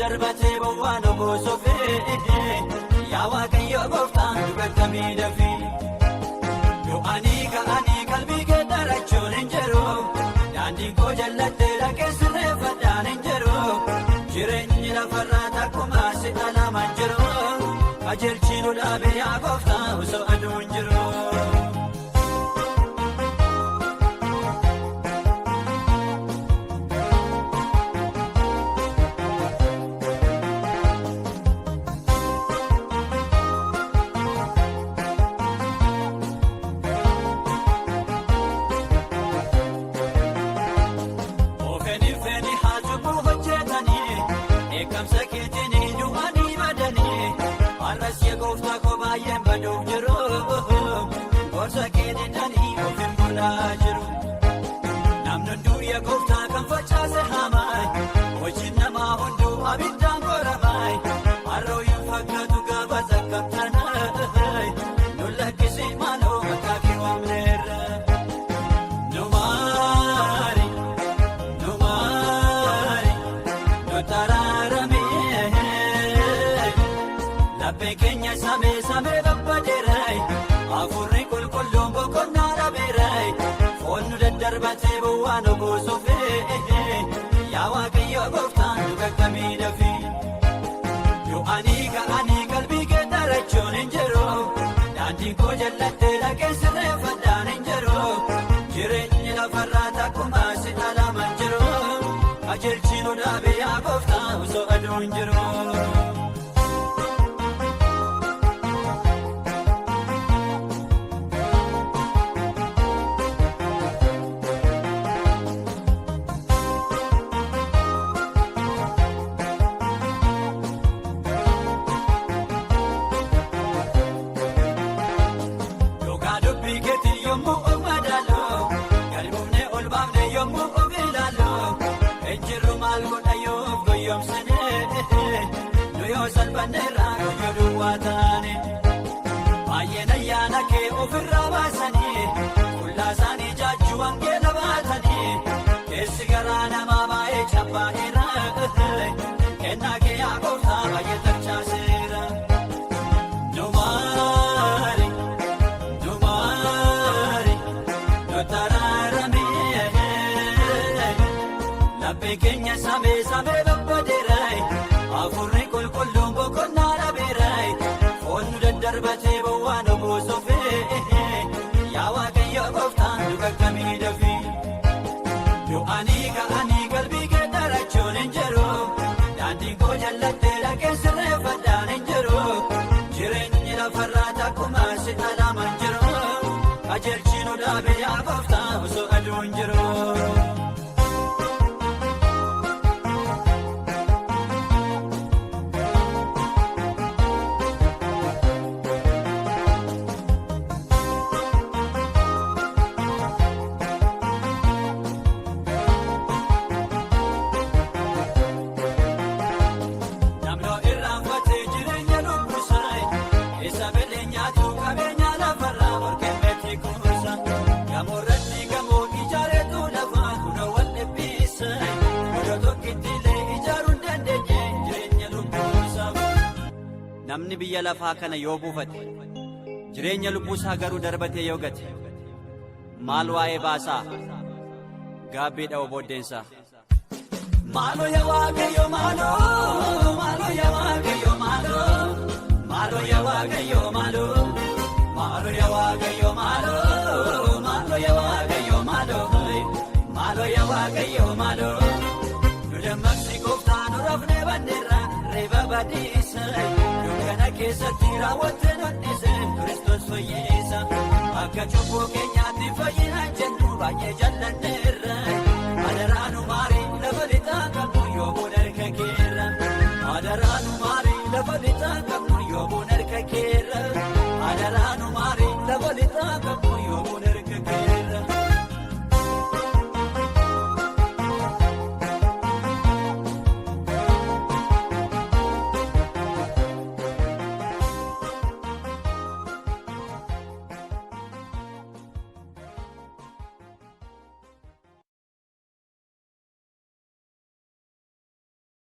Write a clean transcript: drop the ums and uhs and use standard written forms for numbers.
Daddarbatee bowwaan oboosofee yaa Waaqayyo gooftaan nu qaqqabii dafii. Du'anii ka'anii qalbii kee darachuun hin jiru. Daandiin koo jallattee dhaqee sirreeffadhaan hin jiru. Jireenyi lafarraa takkumaa si dhalaman jiru. Qajeelchi nu dhaabe yaa gooftaa osoo aduun jiru. Ofeni feni haa cubbuu hojjetanii eeggamsa keetiin du'anii badanii har'as yaa gooftaa koo baay'een baduuf jiru gorsa kee didanii of hin godhaa jiru. Namni hunduu yaa gooftaa kan facaase haamaay hojiin namaa hunduu abiddaan qoramaay har'oo hin fakkaatu gaafa zakkabtanaay nu lakkisi maaloo maqaa kee waamneerra. Nu maari. Nu maari nu taraaramee laphee keenya samee samee babbadeeraay hafuurri qulqulluun boqonnaa dhabeeraay foon nu daddarbatee bowwaan oboosofee yaa Waaqayyo gooftaan nu qaqqabii dafii. Du'anii ka'anii qalbii kee darachuun hin jiru. Daandiin koo jallattee dhaqee sirreeffadhaan hin jiru. Jireenyi lafarraa takkumaa si dhalaman jiru. Qajeelchi nu dhaabe yaa gooftaa osoo aduun jiru. Dhugaa dubbii keetii yommuu of madaalu galmoofnee ol baafne yommuu of ilaalu ejjiirru maal godha yoo of goyyomsine nu yoo salphanneerra guyyoo duwwaa taane baay'een ayyaana kee ofirraa baasanii qullaa isaanii jaajuu wangeela baatanii keessi garaa namaa baay'ee cabbaa'eera kennaa kee yaa gooftaa baay'ee tarchaaseera. Nu maari. Nu maari nu taraaramee laphee keenya samee samee babbadeeraay hafuurri qulqulluun boqonnaa dhabeeraay foon nu daddarbatee bowwaan oboosofee yaa Waaqayyo gooftaan nu qaqqabii dafii. Du'anii ka'anii qalbii kee darachuun hin jiru. Daandiin koo jallattee dhaqee sirreeffadhaan hin jiru. Jireenyi lafarraa takkumaa si dhalaman jiru. Qajeelchi nu dhaabe yaa gooftaa osoo aduun jiru. Namni irraanfatee jireenya lubbusaa keessa belee nyaatu qabeenya lafarraa morkee meetii kuusa. Gamoorratti gamoo ijaareetu lafa kunoo wal dhibbisa. Iddoo tokkittiilee ijaaruu hin dandeenye jireenya lubbusaa. Namni biyya lafaa kana yoo buufate jireenya lubbuusaa garuu darbatee yoo gate maal waa'ee baasaa gaabbii dha'u booddeensaa. Maaloo yaa Waaqayyo maaloo maaloo yaa Waaqayyo maaloo maaloo yaa Waaqayyo maaloo maaloo yaa Waaqayyo maaloo maaloo yaa Waaqayyo maaloo maaloo yaa Waaqayyo maaloo nu dammaqsi gooftaa nu rafnee banneerra reeba badiisa dukkana keessatti raawwattee nu dhiise Kiristoos fayyisa akka cubbuu keenyaatti fayyina jennu baay'ee jallanneerra. Adaraanu maari lafa lixaa qabnu yoo buun harka keerra. Adaraanu maari lafa lixaa qabnu yoo buun harka keerra. Adaraanu maari lafa lixaa qabnu.